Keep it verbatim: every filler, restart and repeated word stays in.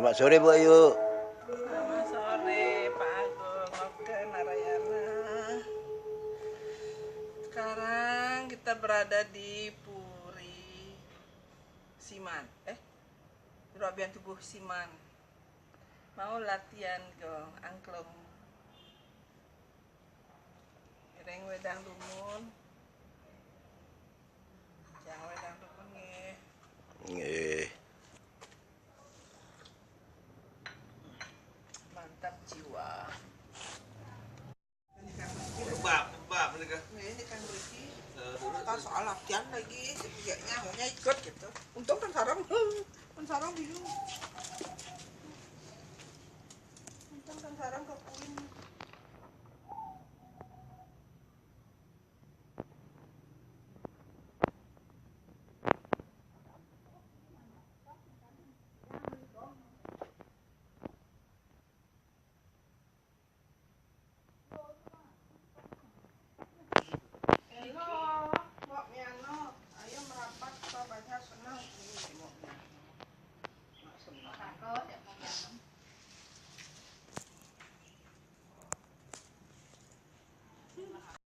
Selamat sore, Bu Ayu. Selamat sore, Pak Agung. Oke, Narayana. Sekarang kita berada di Puri Siman. Eh, Pura Abian Tubuh Siman. Mau latihan ke angklung. Ireng wedang dumun. Jang wedang dumun nggih. Nggih. Mantap jiwa. Bab, bab mereka. Nggih, ini kan berarti Eh, dulu pas soal latihan lagi, si Bujang maunya ikut gitu. Untung kan sarang, kan sarang bingung. Untung kan sarang ke Kuin.